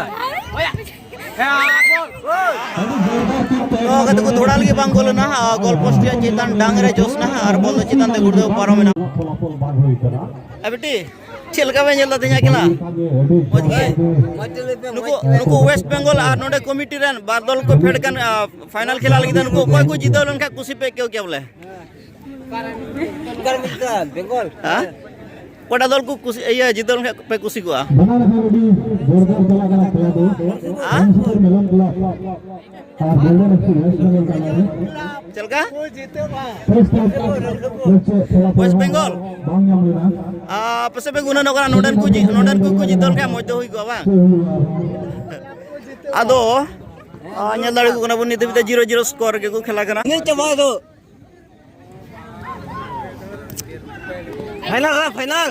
ᱱᱚᱣᱟ ᱠᱟᱛᱮ ᱠᱚ ᱛᱷᱚᱲᱟ ᱞᱟᱹᱜᱤᱫ ᱵᱟᱝ ᱜᱳᱞ ᱮᱱᱟ, ᱟᱨ ᱜᱳᱞ ᱯᱳᱥᱴ ᱨᱮᱭᱟᱜ ᱪᱮᱛᱟᱱ ᱰᱟᱝ ᱨᱮ ᱡᱳᱥ ᱮᱱᱟ ᱟᱨ ᱵᱚᱞ ᱫᱚ ᱪᱮᱛᱟᱱ ᱛᱮ ᱜᱩᱲᱫᱟᱹᱣ ᱯᱟᱨᱚᱢ ᱮᱱᱟ᱾ ᱮ ᱵᱤᱴᱤ, ᱪᱮᱫ ᱞᱮᱠᱟ ᱵᱮᱱ ᱧᱮᱞ ᱮᱫᱟ ᱛᱮᱦᱮᱧᱟᱜ ᱠᱷᱮᱞᱟ? ᱢᱚᱡᱽ ᱜᱮ? ᱱᱩᱠᱩ, ᱱᱩᱠᱩ ᱳᱭᱮᱥᱴ ᱵᱮᱝᱜᱚᱞ ᱟᱨ ᱱᱚᱰᱮ ᱠᱚᱢᱤᱴᱤ ᱨᱮᱱ ᱵᱟᱨ ᱫᱚᱞ ᱠᱚ ᱯᱷᱮᱰ ᱠᱟᱱ, ᱟ, ᱯᱷᱟᱭᱱᱟᱞ ᱠᱷᱮᱞᱟ ᱞᱟᱹᱜᱤᱫ ᱱᱩᱠᱩ ᱚᱠᱚᱭ ᱠᱚ ᱡᱤᱛᱟᱹᱣ ᱞᱮᱱᱠᱷᱟᱱ ᱠᱩᱥᱤ ᱯᱮ ᱟᱹᱭᱠᱟᱹᱣ ᱠᱮᱭᱟ ᱵᱚᱞᱮ? ᱚᱠᱟᱨᱮ ᱢᱤᱫᱴᱟᱝ ᱵᱮᱝᱜᱚᱞ? ᱦᱮᱸ? ᱚᱠᱟᱴᱟᱜ ᱫᱚᱞ ᱠᱚ ᱠᱩᱥᱤ, ᱤᱭᱟᱹ, ᱡᱤᱛᱟᱹᱣ ᱞᱮᱱᱠᱷᱟᱱ ᱯᱮ ᱠᱩᱥᱤ ᱠᱚᱜᱼᱟ? ᱵᱟᱱᱟᱨ ᱦᱚᱸ ᱟᱹᱰᱤ ᱡᱳᱨᱫᱟᱨ ᱪᱟᱞᱟᱜ ᱠᱟᱱᱟ ᱠᱷᱮᱞᱟ ᱫᱚ᱾ ᱦᱮᱸ? ᱢᱮᱞᱚᱱ ᱠᱞᱟᱵᱽ ᱟᱨ golden F C west bengal ᱛᱟᱞᱟᱨᱮ᱾ ᱪᱮᱫ ᱞᱮᱠᱟ? ᱯᱷᱟᱨᱥᱴ ᱦᱟᱯ ᱨᱮ ᱪᱮᱫ ᱯᱷᱚᱞᱟᱯᱷᱚᱞ ᱳᱭᱮᱥᱴ ᱦᱚᱸ ᱵᱮᱝᱜᱚᱞ? ᱵᱟᱝ ᱧᱟᱢ ᱞᱮᱱᱟ᱾ ᱟᱨ ᱯᱟᱥᱮᱡ ᱯᱮ ᱜᱩᱱᱟᱹᱱᱚᱜ ᱠᱟᱱᱟ, ᱱᱚᱰᱮᱱ ᱠᱚ ᱡᱤ-, ᱱᱚᱰᱮᱱ ᱠᱚ ᱠᱚ ᱡᱤᱛᱟᱹᱣ ᱞᱮᱱᱠᱷᱟᱱ ᱢᱚᱡᱽ ᱫᱚ ᱦᱩᱭ ᱠᱚᱜᱼᱟ ᱵᱟᱝ? ᱪᱮᱫ ᱦᱩᱭᱩᱜᱼᱟ? ᱟᱫᱚ, ᱟ, ᱧᱮᱞ ᱫᱟᱲᱮᱭᱟᱠᱚ ᱠᱟᱱᱟ ᱵᱚᱱ ᱱᱤᱛ ᱦᱟᱹᱵᱤᱡ ᱛᱮ ᱡᱤᱨᱳ ᱡᱤᱨᱳ ᱥᱠᱳᱨ ᱨᱮᱜᱮ ᱠᱚ ᱠᱷᱮᱞᱟ ᱠᱟᱱᱟ᱾ ᱤᱧᱟᱹᱜ ᱪᱟᱵᱟ ᱫᱚ᱾ ᱯᱷᱟᱭᱱᱟᱞ ᱨᱮ ᱯᱷᱟᱭᱱᱟᱞ᱾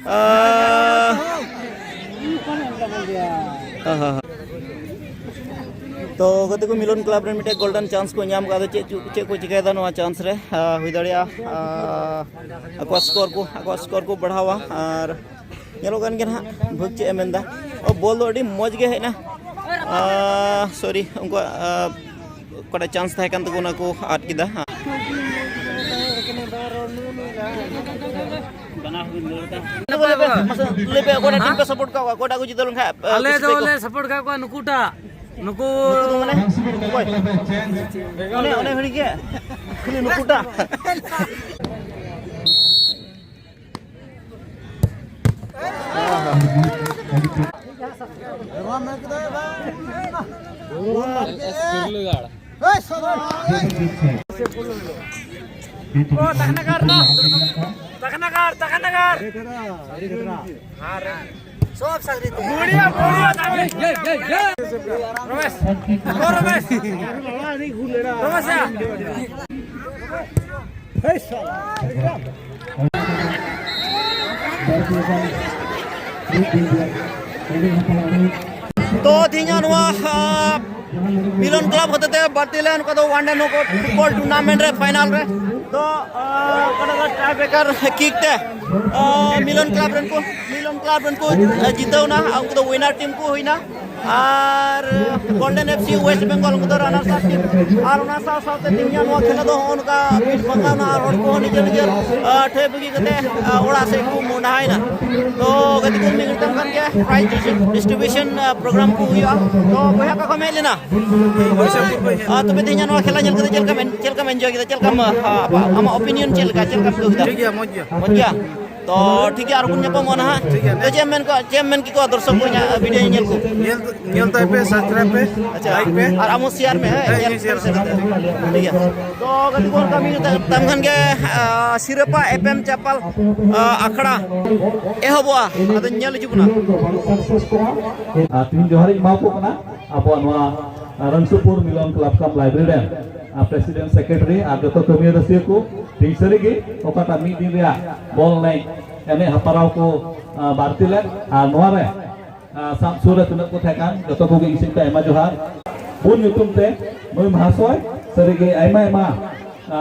ᱟᱦ᱾ ᱟᱦ᱾ ᱛᱚ ᱜᱟᱛᱮ ᱠᱚ, ᱢᱤᱞᱚᱱ ᱠᱞᱟᱵᱽ ᱨᱮᱱ ᱢᱤᱫᱴᱮᱡ ᱜᱳᱞᱰᱮᱱ ᱪᱟᱱᱥ ᱠᱚ ᱧᱟᱢ ᱠᱟᱫᱟ᱾ ᱪᱮᱫ ᱪᱚ-, ᱪᱮᱫ ᱠᱚ ᱪᱤᱠᱟᱹᱭᱮᱫᱟ ᱱᱚᱣᱟ ᱪᱟᱱᱥ ᱨᱮ, ᱟᱦ, ᱦᱩᱭ ᱫᱟᱲᱮᱭᱟᱜᱼᱟ, ᱟᱦ, ᱟᱠᱚᱣᱟᱜ ᱥᱠᱳᱨ ᱠᱚ, ᱟᱠᱚᱣᱟᱜ ᱥᱠᱳᱨ ᱠᱚ ᱵᱟᱲᱦᱟᱣᱟ᱾ ᱟᱨ ᱧᱮᱞᱚᱜ ᱠᱟᱱ ᱜᱮᱭᱟ ᱱᱟᱦᱟᱜ ᱵᱷᱳᱜᱽ ᱪᱮᱫ ᱮ ᱢᱮᱱᱫᱟ᱾ ᱚ, ᱵᱚᱞ ᱫᱚ ᱟᱹᱰᱤ ᱢᱚᱡᱽ ᱜᱮ ᱦᱮᱡ ᱮᱱᱟ᱾ ᱟᱦ, ᱥᱚᱨᱤ, ᱩᱱᱠᱩᱣᱟᱜ, ᱟᱦ, ᱚᱠᱟᱴᱟᱜ ᱪᱟᱱᱥ ᱛᱟᱦᱮᱸ ᱠᱟᱱ ᱛᱟᱠᱚ, ᱚᱱᱟ ᱠᱚ ᱟᱫ ᱠᱮᱫᱟ᱾ ᱞᱟᱹᱭ ᱯᱮ, ᱚᱠᱚᱭᱴᱟᱜ ᱴᱤᱢ ᱯᱮ ᱥᱟᱯᱳᱨᱴ ᱠᱟᱜ ᱠᱚᱣᱟ, ᱚᱠᱚᱭᱴᱟᱜ ᱠᱚ ᱡᱤᱛᱟᱹᱣ ᱞᱮᱱᱠᱷᱟᱱ, ᱟᱞᱮ ᱠᱩᱥᱤ ᱯᱮ ᱫᱚᱞᱮ ᱥᱟᱯᱳᱨᱴ ᱠᱟᱜ ᱠᱚᱣᱟ ᱱᱩᱠᱩᱴᱟᱜ, ᱱᱩᱠᱩ ᱱᱩᱠᱩ ᱫᱚ ᱢᱟᱱᱮ ᱚᱠᱚᱭ? ᱚᱱᱮ, ᱚᱱᱮ ᱦᱤᱲᱤᱧ ᱜᱮ᱾ ᱠᱷᱟᱹᱞᱤ ᱱᱩᱠᱩᱴᱟᱜ᱾ ᱛᱟᱠᱱᱟᱜᱟᱨ ᱫᱚ, ᱛᱟᱠᱱᱟᱜᱟᱨ, ᱛᱟᱠᱱᱟᱜᱟᱨ᱾ ᱵᱩᱲᱤᱭᱟ, ᱵᱩᱲᱤᱭᱟ, ᱛᱟᱢᱤ᱾ ᱨᱚᱢᱮᱥ, ᱚ, ᱨᱚᱢᱮᱥ᱾ ᱨᱚᱢᱮᱥ ᱭᱟ᱾ ᱛᱚ, ᱛᱮᱦᱮᱧᱟᱜ ᱱᱚᱣᱟ, ᱟ, ᱢᱤᱞᱚᱱ ᱠᱞᱟᱵᱽ ᱦᱚᱛᱮᱛᱮ ᱵᱟᱹᱲᱛᱤ ᱞᱮᱱ ᱚᱠᱟ ᱫᱚ one day knockout football tournament ᱨᱮ final ᱨᱮ ᱫᱚ, ᱟ, ᱚᱠᱟ ᱫᱚ tie breaker kick ᱛᱮ, ᱟ, ᱢᱤᱞᱚᱱ ᱠᱞᱟᱵᱽ ᱨᱮᱱ ᱠᱚ, ᱢᱤᱞᱚᱱ ᱠᱞᱟᱵᱽ ᱨᱮᱱ ᱠᱚ, ᱟ, ᱡᱤᱛᱟᱹᱣ ᱮᱱᱟ᱾ ᱩᱱᱠᱩ ᱫᱚ winner team ᱠᱚ ᱦᱩᱭᱱᱟ᱾ ᱟᱨ Golden F C West Bengal, ᱩᱱᱠᱩ ᱫᱚ runners up team᱾ ᱟᱨ ᱚᱱᱟ ᱥᱟᱶ ᱥᱟᱶᱛᱮ ᱛᱮᱦᱮᱧᱟᱜ ᱱᱚᱣᱟ ᱠᱷᱮᱞᱳ ᱫᱚ ᱦᱚᱸᱜᱼᱚ ᱱᱚᱝᱠᱟ ᱵᱷᱤᱲ ᱯᱷᱟᱸᱠᱟ ᱱᱟ, ᱟᱨ ᱦᱚᱲ ᱠᱚᱦᱚᱸ ᱱᱤᱡᱮᱨ ᱱᱤᱡᱮᱨ, ᱟ, ᱴᱷᱮᱡ ᱵᱟᱹᱜᱤ ᱠᱟᱛᱮ, ᱟ, ᱚᱲᱟᱜ ᱥᱮᱫ ᱠᱚ ᱢᱚᱦᱰᱟᱭᱮᱱᱟ᱾ ᱛᱚ ᱜᱟᱛᱮ ᱠᱚ, ᱢᱤᱫ ᱜᱷᱟᱹᱲᱤᱡ ᱛᱟᱭᱚᱢ ᱠᱷᱟᱱ ᱜᱮ prize distribution, ᱟ, program ᱠᱚ ᱦᱩᱭᱩᱜᱼᱟ᱾ ᱛᱚ ᱵᱚᱭᱦᱟ ᱚᱠᱟ ᱠᱷᱚᱱ ᱮᱢ ᱦᱮᱡ ᱞᱮᱱᱟ? ᱟᱨ ᱛᱚᱵᱮ ᱛᱮᱦᱮᱧᱟᱜ ᱱᱚᱣᱟ ᱠᱷᱮᱞᱟ ᱧᱮᱞ ᱠᱟᱛᱮ ᱪᱮᱫ ᱞᱮᱠᱟᱢ, ᱪᱮᱫ ᱞᱮᱠᱟᱢ enjoy ᱠᱮᱫᱟ? ᱪᱮᱫ ᱞᱮᱠᱟᱢ, ᱟ, ᱟᱢᱟᱜ opinion ᱪᱮᱫ ᱞᱮᱠᱟ? ᱪᱮᱫ ᱞᱮᱠᱟᱢ ᱟᱹᱭᱠᱟᱹᱣ ᱠᱮᱫᱟ? ᱴᱷᱤᱠ ᱜᱮᱭᱟ, ᱢᱚᱡᱽ ᱜᱮᱭᱟ᱾ ᱢᱚᱡᱽ ᱜᱮᱭᱟ? ᱛᱚ ᱴᱷᱤᱠ ᱜᱮᱭᱟ, ᱟᱨ ᱵᱚᱱ ᱧᱟᱯᱟᱢᱚᱜᱼᱟ ᱱᱟᱦᱟᱜ᱾ ᱴᱷᱤᱠ ᱜᱮᱭᱟ᱾ ᱛᱚ ᱪᱮᱫ ᱮᱢ ᱢᱮᱱ ᱠᱚᱣᱟ, ᱪᱮᱫ ᱮᱢ ᱢᱮᱱ ᱠᱮᱠᱚᱣᱟ ᱫᱚᱨᱥᱚᱠ ᱠᱚ ᱤᱧᱟᱹᱜ video ᱧᱮᱞ ᱠᱚ? ᱧᱮᱞ, ᱧᱮᱞ ᱛᱟᱭ ᱯᱮ, subscribe ᱯᱮ, ᱟᱪᱪᱷᱟ, like ᱯᱮ᱾ ᱟᱨ ᱟᱢ ᱦᱚᱸ share ᱢᱮ, ᱦᱮᱸ, ᱦᱮᱸ, ᱧᱮᱞ ᱤᱧ share ᱠᱚ᱾ ᱠᱟᱫᱟ᱾ ᱴᱷᱤᱠ ᱜᱮᱭᱟ᱾ ᱛᱚ ᱜᱟᱛᱮ ᱠᱚ, ᱚᱱᱠᱟ ᱢᱤᱫ ᱛᱟᱭᱚᱢ ᱠᱷᱟᱱ ᱜᱮ, ᱟ, ᱥᱤᱨᱯᱟ ᱮᱯᱮᱢ ᱪᱟᱯᱟᱞ, ᱟ, ᱟᱠᱷᱲᱟ ᱮᱦᱚᱵᱚᱜᱼᱟ᱾ ᱟᱫᱚ ᱧᱮᱞ ᱦᱤᱡᱩᱜ ᱵᱚᱱᱟ᱾ ᱟᱨ ᱛᱤᱦᱤᱧ ᱡᱚᱦᱟᱨ ᱤᱧ ᱮᱢᱟ ᱠᱚ ᱠᱟᱱᱟ᱾ ᱟᱵᱚᱣᱟᱜ ᱱᱚᱣᱟ ᱨᱟᱱᱥᱩᱯᱩᱨ ᱢᱤᱞᱚᱱ ᱠᱞᱟᱵᱽ ᱠᱟᱢ ᱞᱟᱭᱵᱨᱮᱨᱤ ᱨᱮᱱ, ᱟᱨ president, secretary ᱟᱨ ᱡᱚᱛᱚ ᱠᱟᱹᱢᱤᱭᱟᱹ ᱨᱟᱹᱥᱤᱭᱟᱹ ᱠᱚ, ᱛᱮᱦᱮᱧ ᱥᱟᱹᱨᱤᱜᱮ ᱚᱠᱟᱴᱟᱜ ᱢᱤᱫ ᱫᱤᱱ ᱨᱮᱭᱟᱜ ᱵᱚᱞ ᱮᱱᱮᱡ, ᱮᱱᱮᱡ ᱦᱮᱯᱨᱟᱣ ᱠᱚ, ᱟ, ᱵᱟᱹᱲᱛᱤ ᱞᱮᱫ, ᱟᱨ ᱱᱚᱣᱟ ᱨᱮ, ᱟ, ᱥᱟᱵ ᱥᱩᱨ ᱨᱮ ᱛᱤᱱᱟᱹᱜ ᱠᱚ ᱛᱟᱦᱮᱸ ᱠᱟᱱ, ᱡᱚᱛᱚ ᱠᱚᱜᱮ ᱤᱧ ᱥᱮᱫ ᱠᱷᱚᱱ ᱟᱭᱢᱟ ᱡᱚᱦᱟᱨ᱾ ᱵᱚᱱ ᱧᱩᱛᱩᱢ ᱛᱮ ᱱᱩᱭ ᱢᱚᱦᱟᱥᱚᱭ ᱥᱟᱹᱨᱤᱜᱮ ᱟᱭᱢᱟ ᱟᱭᱢᱟ, ᱟ,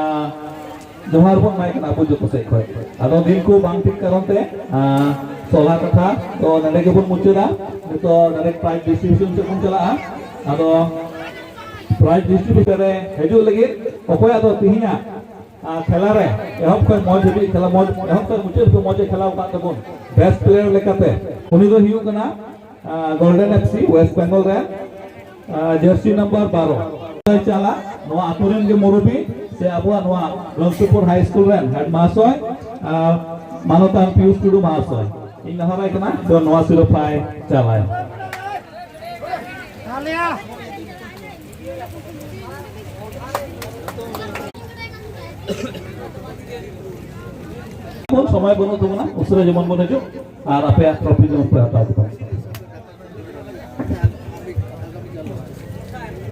ᱡᱚᱦᱟᱨ ᱵᱚᱱ ᱮᱢᱟᱭ ᱠᱟᱱᱟ ᱟᱵᱚ ᱡᱚᱛᱚ ᱥᱮᱫ ᱠᱷᱚᱱ᱾ ᱟᱫᱚ ᱫᱤᱱ ᱠᱚ ᱵᱟᱝ ᱴᱷᱤᱠ ᱠᱟᱨᱚᱱ ᱛᱮ, ᱟ, ᱥᱚᱞᱦᱟ ᱠᱟᱛᱷᱟ ᱫᱚ ᱱᱚᱰᱮ ᱜᱮᱵᱚᱱ ᱢᱩᱪᱟᱹᱫᱟ᱾ ᱱᱤᱛᱚᱜ direct prize distribution ᱥᱮᱫ ᱵᱚᱱ ᱪᱟᱞᱟᱜᱼᱟ᱾ ᱟᱫᱚ prize distribution ᱨᱮ ᱦᱤᱡᱩᱜ ᱞᱟᱹᱜᱤᱫ ᱚᱠᱚᱭᱟᱜ ᱫᱚ ᱛᱤᱦᱤᱧᱟᱜ, ᱟ, ᱠᱷᱮᱞᱟ ᱨᱮ ᱮᱦᱚᱵ ᱠᱷᱚᱱ ᱢᱚᱡᱽ ᱦᱟᱹᱵᱤᱡ ᱠᱷᱮᱞᱟ, ᱢᱚᱡᱽ, ᱮᱦᱚᱵ ᱠᱷᱚᱱ ᱢᱩᱪᱟᱹᱫ ᱦᱟᱹᱵᱤᱡ ᱢᱚᱡᱽ ᱮ ᱠᱷᱮᱞᱟ ᱟᱠᱟᱫ ᱛᱟᱵᱚᱱ best player ᱞᱮᱠᱟᱛᱮ, ᱩᱱᱤ ᱫᱚ ᱦᱩᱭᱩᱜ ᱠᱟᱱᱟ ᱟᱸ, Golden F C West Bengal ᱨᱮᱱ, ᱟᱸ, jersey number ᱵᱟᱨᱚ᱾ ᱪᱟᱞᱟ, ᱱᱚᱣᱟ ᱟᱛᱳ ᱨᱮᱱ ᱜᱮ ᱢᱩᱨᱩᱵᱤ, ᱥᱮ ᱟᱵᱚᱣᱟᱜ ᱱᱚᱣᱟ ᱜᱚᱝᱥᱩᱯᱩᱨ ᱦᱟᱭ ᱥᱠᱩᱞ ᱨᱮᱱ ᱦᱮᱰ ᱢᱟᱦᱟᱥᱚᱭ ᱟᱨ ᱢᱟᱱᱚᱛᱟᱱ ᱯᱤᱭᱩᱥ ᱴᱩᱰᱩ ᱢᱟᱦᱟᱥᱚᱭ, ᱤᱧ ᱱᱮᱦᱚᱨᱟᱭ ᱠᱟᱱᱟ ᱛᱚ ᱱᱚᱣᱟ ᱥᱤᱨᱯᱷᱟᱭ ᱪᱟᱞᱟᱭ᱾ ᱥᱚᱢᱚᱭ ᱵᱟᱹᱱᱩᱜ ᱛᱟᱵᱚᱱᱟ, ᱩᱥᱟᱹᱨᱟ ᱡᱮᱢᱚᱱ ᱵᱚᱱ ᱦᱤᱡᱩᱜ ᱟᱨ ᱟᱯᱮᱭᱟᱜ ᱴᱨᱚᱯᱷᱤ ᱡᱮᱢᱚᱱ ᱯᱮ ᱦᱟᱛᱟᱣ ᱛᱟᱵᱚᱱᱟ᱾